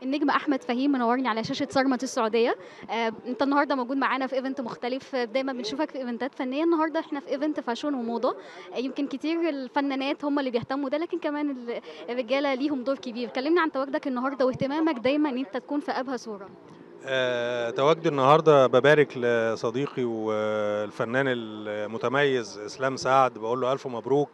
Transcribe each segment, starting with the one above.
النجم احمد فهيم منورني على شاشة صرمت السعوديه. انت النهارده موجود معانا في event مختلف، دايما بنشوفك في event ات فنيه، النهارده احنا في event fashion وموضه. يمكن كتير الفنانات هم اللي بيهتموا ده، لكن كمان الرجالة ليهم دور كبير. كلمنا عن تواجدك النهارده واهتمامك دايما ان انت تكون في ابهى صوره. تواجدي النهارده ببارك لصديقي والفنان المتميز اسلام سعد، بقول له الف مبروك،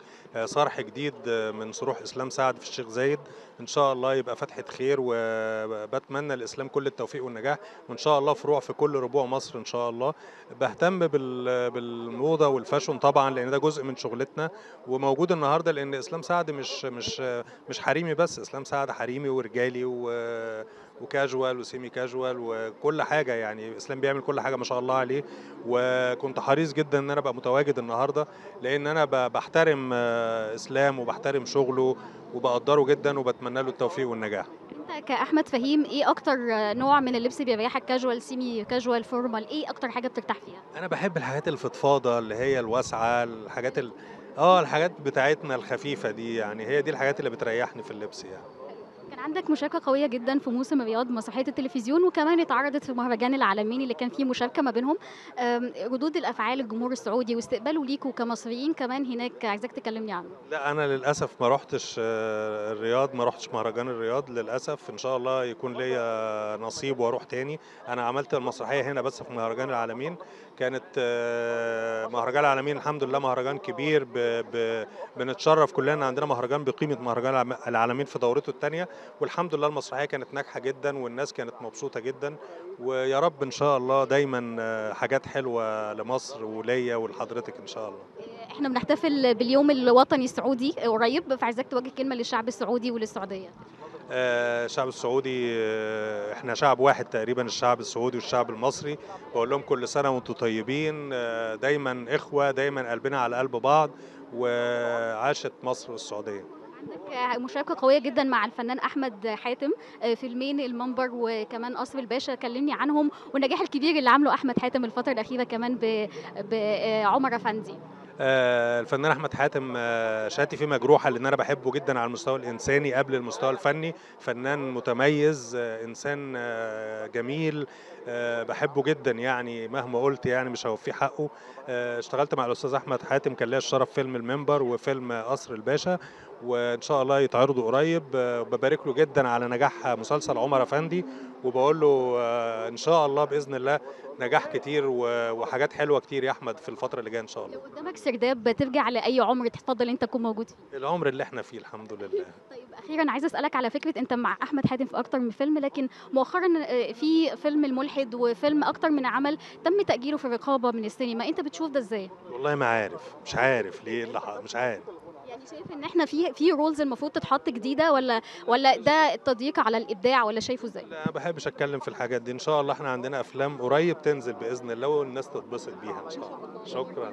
صرح جديد من صروح اسلام سعد في الشيخ زايد، ان شاء الله يبقى فتحة خير، وبتمنى لاسلام كل التوفيق والنجاح، وان شاء الله فروع في كل ربوع مصر ان شاء الله. بهتم بالموضه وال fashion طبعا لان ده جزء من شغلتنا، وموجود النهارده لان اسلام سعد مش حريمي بس، اسلام سعد حريمي ورجالي و casual و semi casual وكل حاجة، يعني اسلام بيعمل كل حاجة ما شاء الله عليه. وكنت حريص جدا ان انا ابقى متواجد النهارده لان انا بحترم اسلام وبحترم شغله وبقدره جدا وبتمنى له التوفيق والنجاح. انت كأحمد فهيم ايه اكتر نوع من اللبس بيريحك؟ casual، semi casual، formal، ايه اكتر حاجة بترتاح فيها؟ انا بحب الحاجات الفضفاضه اللي هي الواسعة، الحاجات الحاجات بتاعتنا الخفيفة دي، يعني هي دي الحاجات اللي بتريحني في اللبس يعني. كان عندك مشاركة قوية جدا في موسم الرياض مسرحية التلفزيون، وكمان اتعرضت في مهرجان العالمين اللي كان فيه مشاركة ما بينهم. ردود الأفعال الجمهور السعودي واستقباله ليكوا كمصريين كمان هناك، عايزاك تكلمني عنه. لا أنا للأسف ما رحتش الرياض، ما رحتش مهرجان الرياض للأسف، إن شاء الله يكون ليا نصيب وأروح تاني. أنا عملت المسرحية هنا بس في مهرجان العالمين، كانت مهرجان العالمين الحمد لله مهرجان كبير، بنتشرف كلنا عندنا مهرجان بقيمة مهرجان العالمين في دورته الثانية، والحمد لله المسرحية كانت ناجحة جدا والناس كانت مبسوطة جدا، ويا رب إن شاء الله دايما حاجات حلوة لمصر وليا ولحضرتك إن شاء الله. احنا بنحتفل باليوم الوطني السعودي قريب، فعايزاك توجه كلمة للشعب السعودي وللسعودية. الشعب السعودي احنا شعب واحد تقريبا، الشعب السعودي والشعب المصري، بقول لهم كل سنة وانتم طيبين، دايما إخوة، دايما قلبنا على قلب بعض، وعاشت مصر والسعودية. عندك مشاركة قوية جدا مع الفنان أحمد حاتم، فيلمين المنبر وكمان قصر الباشا، كلمني عنهم والنجاح الكبير اللي عامله أحمد حاتم الفترة الأخيرة كمان بعمر أفندي. الفنان أحمد حاتم شهادتي فيه مجروحة لأن أنا بحبه جدا على المستوى الإنساني قبل المستوى الفني، فنان متميز، إنسان جميل، بحبه جدا يعني مهما قلت يعني مش هوفيه حقه. اشتغلت مع الأستاذ أحمد حاتم، كان ليا الشرف فيلم المنبر وفيلم قصر الباشا، وإن شاء الله يتعرضوا قريب. ببارك له جدا على نجاح مسلسل عمر أفندي، وبقول له إن شاء الله بإذن الله نجاح كتير وحاجات حلوة كتير يا أحمد في الفترة اللي جاية إن شاء الله. لو قدامك سرداب ترجع لأي عمر تفضل أنت تكون موجود فيه؟ العمر اللي احنا فيه الحمد لله. طيب أخيرا عايزة أسألك على فكرة، أنت مع أحمد حاتم في أكتر من فيلم، لكن مؤخرا في فيلم الملحد وفيلم أكتر من عمل تم تأجيله في الرقابة من السينما، أنت بتشوف ده إزاي؟ والله ما عارف، مش عارف ليه اللي مش عارف. يعني شايف ان احنا في rules المفروض تتحط جديدة، ولا ده التضييق على الابداع، ولا شايفه ازاي؟ لا ما بحبش اتكلم في الحاجات دي، ان شاء الله احنا عندنا افلام قريب تنزل باذن الله والناس تتبسط بيها ان شاء الله. شكرا.